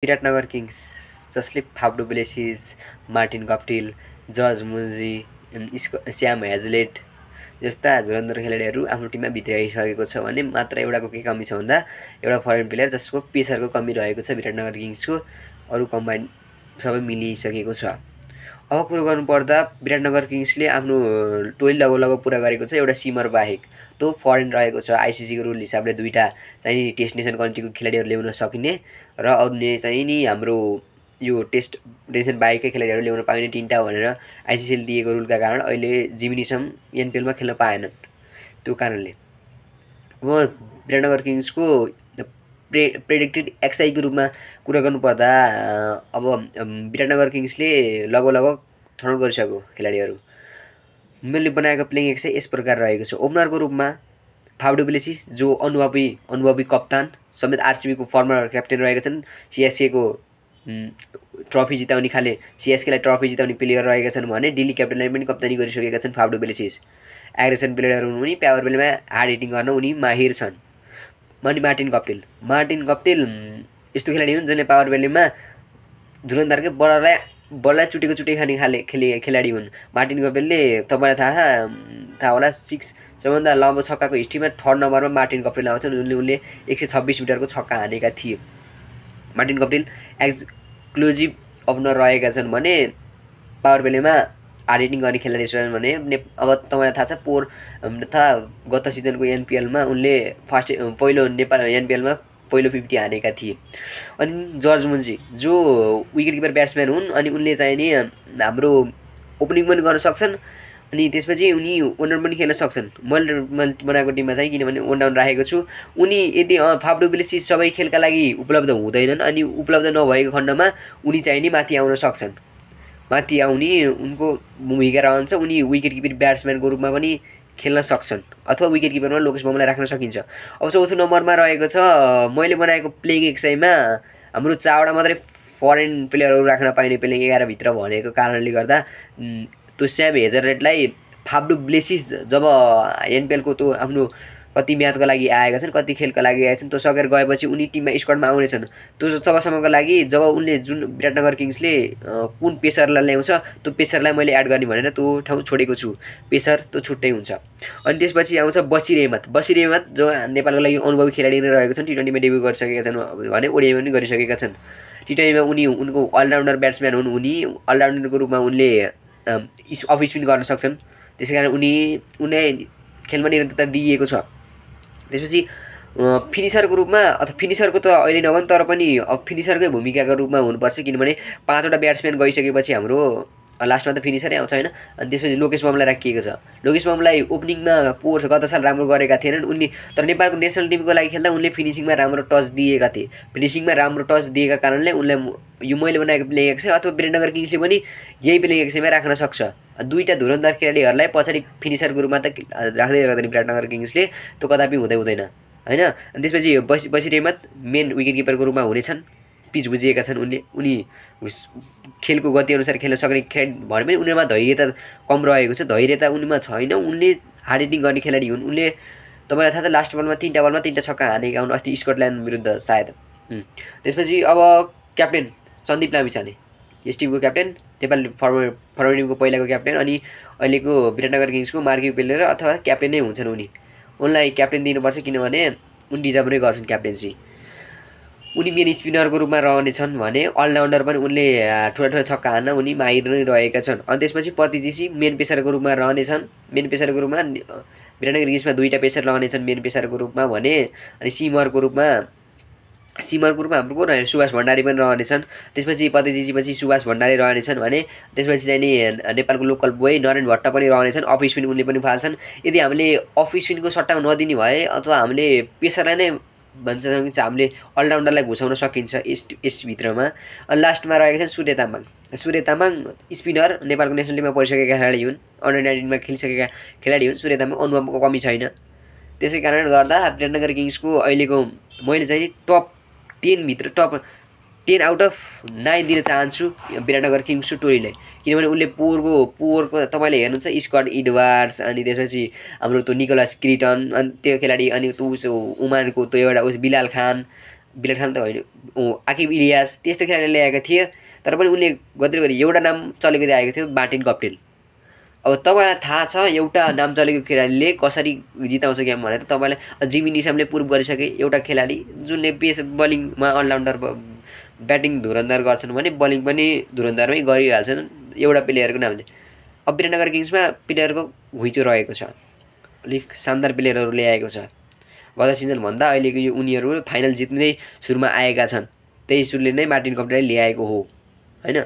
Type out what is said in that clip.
Biratnagar kings जसले Faf du Plessis, Martin Guptill, George Munsey, श्याम Hazlett जस्ता धुरन्धर खेलाडीहरू आफ्नो टिममा भित्राइसकेको छ भने मात्र एउटाको के कमी छ भन्दा एउटा फरेन प्लेयर जसको पेसरको कमी रहेको छ विराटनगर किङ्सको। अरू कम्बाइन सबै मिलिसकेको छ। अब कुरो गर्नुपर्दा विराटनगर किङ्सले आफ्नो टोली लगभग पुरा गरेको छ एउटा सिमर बाहेक। त्यो फरेन रहेको छ। आइसिसीको रुल हिसाबले दुईवटा चाहिँ टेस्ट नेसन कन्ट्रीको खेलाडीहरू ल्याउन सकिने र अरूले चाहिँ नि हाम्रो यो टेस्ट नेसन बाहेककै खेलाडीहरू ल्याउन पाइने 3टा भनेर आइसिसीले दिएको रुलका कारण अहिले जिमिनीसम एनपिएलमा खेल्न पाएनन्। त्यो कारणले अब विराटनगर किङ्सको प्रेडिक्टेड एक्सआईको रूपमा कुरा गर्नुपर्दा अब विराटनगर किङ्सले लगभग छनौट गरिसक्यो खेलाडीहरू। मैले बनाएको प्लेइङ एक्सआई यस प्रकार रहेको छ। ओपनरको रूपमा फाफ डु प्लेसिस जो अनुभवी कप्तान समेत आरसिबीको फर्मर क्याप्टेन रहेका छन्। सिएसकेको ट्रफी जिताउने खाले सिएसकेलाई ट्रफी जिताउने प्लेयर रहेका छन् भने दिल्ली क्यापिटललाई पनि कप्तानी गरिसकेका छन् Faf du Plessis. Aggression player हुन् उनी, पावर प्लेमा हार्ड हिटिङ गर्न उनी माहिर छन्। अनि मार्टिन गप्टिल यस्तो खेलाडी हुन् जसले पावर प्लेमा धुरन्धरकै बललाई चुटेको खाने खेलाडी हुन्। मार्टिन गप्टिलले तपाईँलाई थाहा होला 6 सबभन्दा लामो छक्काको हिस्ट्रीमा 3rd नम्बरमा मार्टिन गप्टिल आउँछन्। उनले 126 मिटरको छक्का हानेका थिए। मार्टिन गप्टिल एक्सक्लुजिभ ओपनर रहेका छन् भने पावर प्लेमा हार्ड हिटिङ गर्ने खेलाडी छन् भने अब तपाईँलाई थाहा छ गत सिजनको एनपिएलमा उनले पहिलो नेपाल एनपिएलमा पहिलो 50 हानेका थिए। अनि जर्ज मुन्जी जो विकेट किपर ब्याट्सम्यान हुन् अनि उनले चाहिँ नि हाम्रो ओपनिङ पनि गर्न सक्छन् अनि त्यसपछि उनी ओनर पनि खेल्न सक्छन्। मैले बनाएको टिममा चाहिँ किनभने वन डाउन राखेको छु। उनी यदि फाफ डु प्लेसिस सबै खेलका लागि उपलब्ध हुँदैनन् अनि उपलब्ध नभएको खण्डमा उनी चाहिँ नि माथि आउन सक्छन्। माथि आउने उनको भूमिका रहन्छ। उनी विकेट किपर ब्याट्सम्यानको रूपमा पनि खेल्न सक्छन् अथवा विकेट किपरमा लोकेश बमलाई राख्न सकिन्छ। अब 4थो नम्बरमा रहेको छ मैले बनाएको प्लेइङ एक्सआईमा हाम्रो 4वटा मात्रै फरेन प्लेयरहरू राख्न पाइने प्लेइङ 11 भित्र भनेको कारणले गर्दा त्यो स्याम हेजलेटलाई फाफ डु प्लेसिस जब एनपिएलको त्यो आफ्नो कति म्याचको लागि आएका छन्, कति खेलका लागि आएका छन्, त्यो सकेर गएपछि उनी टिममा स्क्वाडमा आउनेछन्। त्यो तबसम्मको लागि जब उनले जुन विराटनगर किङ्सले कुन पेसरलाई ल्याउँछ त्यो पेसरलाई मैले एड गर्ने भनेर त्यो ठाउँ छोडेको छु। पेसर त्यो छुट्टै हुन्छ। अनि त्यसपछि आउँछ बसिर अहमद जो नेपालको लागि अनुभवी खेलाडी नै रहेको छन्। टी20मा डेब्यु गरिसकेका छन् भने ओडिआईमा पनि गरिसकेका छन्। टी20मा उनको अलराउन्डर ब्याट्सम्यान हुन्। उनी अलराउन्डरको रूपमा उनले अफ स्पिन गर्न सक्छन्। त्यसैकारण उनलाई खेलमा निरन्तरता दिइएको छ। त्यसपछि फिनिसरको रूपमा अथवा फिनिसरको त अहिले नभन् तर पनि अब फिनिसरकै भूमिकाको रूपमा हुनुपर्छ किनभने 5वटा ब्याट्सम्यान गइसकेपछि हाम्रो लास्टमा त फिनिसरै आउँछ हैन। अनि त्यसपछि लोकेश बमलाई राखिएको छ। लोकेश बमलाई ओपनिङमा गत साल राम्रो गरेका थिएनन् उनले, तर नेपालको नेसनल टिमको लागि खेल्दा उनले फिनिसिङमा राम्रो टच दिएका थिए। फिनिसिङमा राम्रो टच दिएका कारणले उनलाई यो मैले बनाएको प्लेइङ एक्सआई अथवा विराटनगर किङ्सले पनि यही प्लेइङ एक्सआईमा राख्न सक्छ। दुईटा धुरन्धर खेलाडीहरूलाई पछाडि फिनिसरको रूपमा त राख्दै राख्दैन विराटनगर किङ्सले, त्यो कदापि हुँदैन हैन। अनि त्यसपछि बसिर अहमद मेन विकेट किपरको रूपमा हुनेछन्। पिच बुझिएका छन् उनी खेलको गति अनुसार खेल्न सक्ने खेलाडी भने पनि उनीमा धैर्यता कम रहेको छ। धैर्यता उनीमा छैन। उनले हार्ड हिटिङ गर्ने खेलाडी हुन्। उनले तपाईँलाई थाहा छ लास्ट बलमा 3टा छक्का हानेका हुन् अस्ति स्कटल्यान्ड विरुद्ध सायद। त्यसपछि अब क्याप्टेन सन्दीप लामिछाने यस टिमको क्याप्टेन, नेपाल फर्मर टिमको पहिलाको क्याप्टेन अनि अहिलेको विराटनगर किङ्सको मार्की प्लेयर अथवा क्याप्टेन नै हुन्छन् उनी। उनलाई क्याप्टेन दिनुपर्छ किनभने उनी डिजर्भ नै गर्छन् क्याप्टेन्सी। उनी मेन स्पिनरको रूपमा रहनेछन् भने अलराउन्डर पनि उनले ठुला छक्का हान्न उनी माहिर नै रहेका छन्। अनि त्यसपछि पतिजीसी मेन पेसरको रूपमा रहनेछन्। मेन पेसरको रूपमा विराटनगर किङ्समा 2टा पेसर रहनेछन् मेन पेसरको रूपमा भने अनि सिमरको रूपमा हाम्रो को रहे सुभाष भण्डारी पनि रहनेछन्। त्यसपछि पतिजीसी पछि सुभाष भण्डारी रहनेछन् भने त्यसपछि चाहिँ नि नेपालको लोकल बोय नरेन भट्ट पनि रहनेछन्। अफ स्पिन उनले पनि फाल्छन्। यदि हामीले अफ स्पिनको सट्टा नदिने भए अथवा हामीले पेसरलाई नै भन्छ हामीले अलराउन्डरलाई घुसाउन सकिन्छ यसभित्रमा। अनि लास्टमा रहेका छन् सूर्य तामाङ स्पिनर नेपालको नेसनल टिममा परिसकेका खेलाडी हुन्। अन्डर 19मा खेलिसकेका खेलाडी हुन्। सूर्य तामाङ अनुभवको कमी छैन। त्यसै कारण गर्दा विराटनगर किङ्सको अहिलेको मैले चाहिँ टप 10 भित्र टप 10 आउट अफ 9 दिन चाहन्छु विराटनगर किङ्सको टोलीलाई किनभने उनले पोहोरको तपाईँले हेर्नुहुन्छ स्कट इडवार्ड्स अनि त्यसपछि हाम्रो त्यो निकोलस क्रिटन अनि त्यो खेलाडी अनि त्यो उमानको त्यो एउटा बिलाल खान त होइन आकिब इलियास त्यस्तो खेलाडी ल्याएका थिए तर पनि उनले गरी एउटा नाम चलेको आएको थियो मार्टिन गप्टिल। अब तपाईँलाई थाहा छ एउटा नाम चलेको खेलाडीले कसरी जिताउँछ गेम भनेर तपाईँलाई जिमी निसामले प्रुभ गरिसके एउटा खेलाडी जुनले पेस बलिङमा अलराउन्डर ब्याटिङ धुरन्धर गर्छन् भने बलिङ पनि धुरन्धरमै गरिहाल्छन् एउटा प्लेयरको नामले। अब विराटनगर किङ्समा प्लेयरको घुइँचो रहेको छ, अलिक शानदार प्लेयरहरू ल्याएको छ। गत सिजनभन्दा अहिलेको यो उनीहरू फाइनल जित्ने सुरुमा आएका छन्, त्यही सुरले नै मार्टिन गप्टिललाई ल्याएको हो होइन।